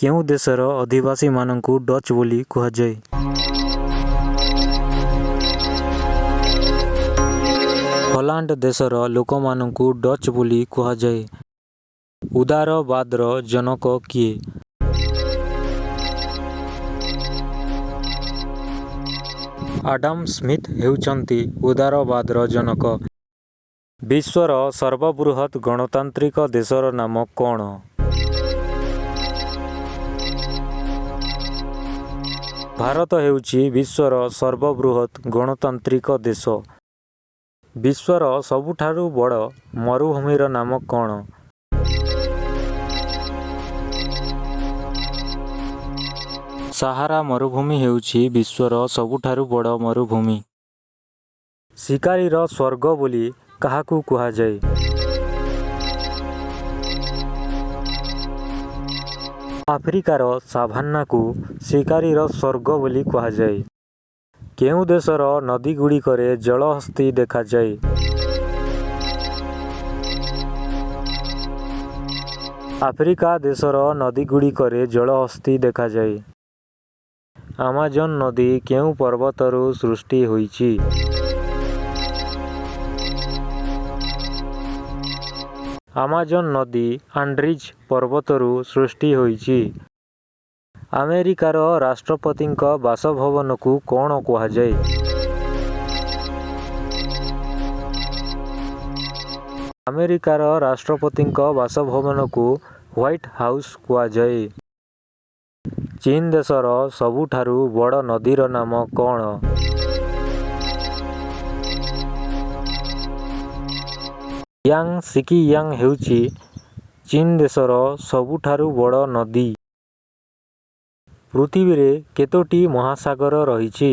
କେଉଁ ଦେଶର ଅଧିବାସୀମାନଙ୍କୁ ଡଚ୍ ବୋଲି କୁହାଯାଏ? ହଲାଣ୍ଡ ଦେଶର ଲୋକମାନଙ୍କୁ ଡଚ୍ ବୋଲି କୁହାଯାଏ। ଉଦାରବାଦର ଜନକ କିଏ? ଆଡାମ ସ୍ମିଥ ହେଉଛନ୍ତି ଉଦାରବାଦର ଜନକ। ବିଶ୍ୱର ସର୍ବବୃହତ ଗଣତାନ୍ତ୍ରିକ ଦେଶର ନାମ କ'ଣ? ଭାରତ ହେଉଛି ବିଶ୍ୱର ସର୍ବବୃହତ ଗଣତାନ୍ତ୍ରିକ ଦେଶ। ବିଶ୍ୱର ସବୁଠାରୁ ବଡ଼ ମରୁଭୂମିର ନାମ କ'ଣ? ସାହାରା ମରୁଭୂମି ହେଉଛି ବିଶ୍ୱର ସବୁଠାରୁ ବଡ଼ ମରୁଭୂମି। ଶିକାରୀର ସ୍ୱର୍ଗ ବୋଲି କାହାକୁ କୁହାଯାଏ? ଆଫ୍ରିକାର ସାଭାନ୍ନାକୁ ଶିକାରୀର ସ୍ୱର୍ଗ ବୋଲି କୁହାଯାଏ। କେଉଁ ଦେଶର ନଦୀଗୁଡ଼ିକରେ ଜଳହସ୍ତୀ ଦେଖାଯାଏ? ଆଫ୍ରିକା ଦେଶର ନଦୀଗୁଡ଼ିକରେ ଜଳହସ୍ତୀ ଦେଖାଯାଏ। ଆମାଜନ ନଦୀ କେଉଁ ପର୍ବତରୁ ସୃଷ୍ଟି ହୋଇଛି? ଆମାଜନ ନଦୀ ଆଣ୍ଡିଜ୍ ପର୍ବତରୁ ସୃଷ୍ଟି ହୋଇଛି। ଆମେରିକାର ରାଷ୍ଟ୍ରପତିଙ୍କ ବାସଭବନକୁ କ'ଣ କୁହାଯାଏ? ଆମେରିକାର ରାଷ୍ଟ୍ରପତିଙ୍କ ବାସଭବନକୁ ହ୍ୱାଇଟ୍ ହାଉସ୍ କୁହାଯାଏ। ଚୀନ୍ ଦେଶର ସବୁଠାରୁ ବଡ଼ ନଦୀର ନାମ କ'ଣ? ୟାଙ୍ଗସିକିୟାଙ୍ଗ ହେଉଛି ଚୀନ୍ ଦେଶର ସବୁଠାରୁ ବଡ଼ ନଦୀ। ପୃଥିବୀରେ କେତୋଟି ମହାସାଗର ରହିଛି?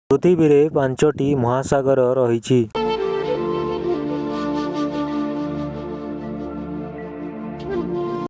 ପୃଥିବୀରେ ପାଞ୍ଚଟି ମହାସାଗର ରହିଛି।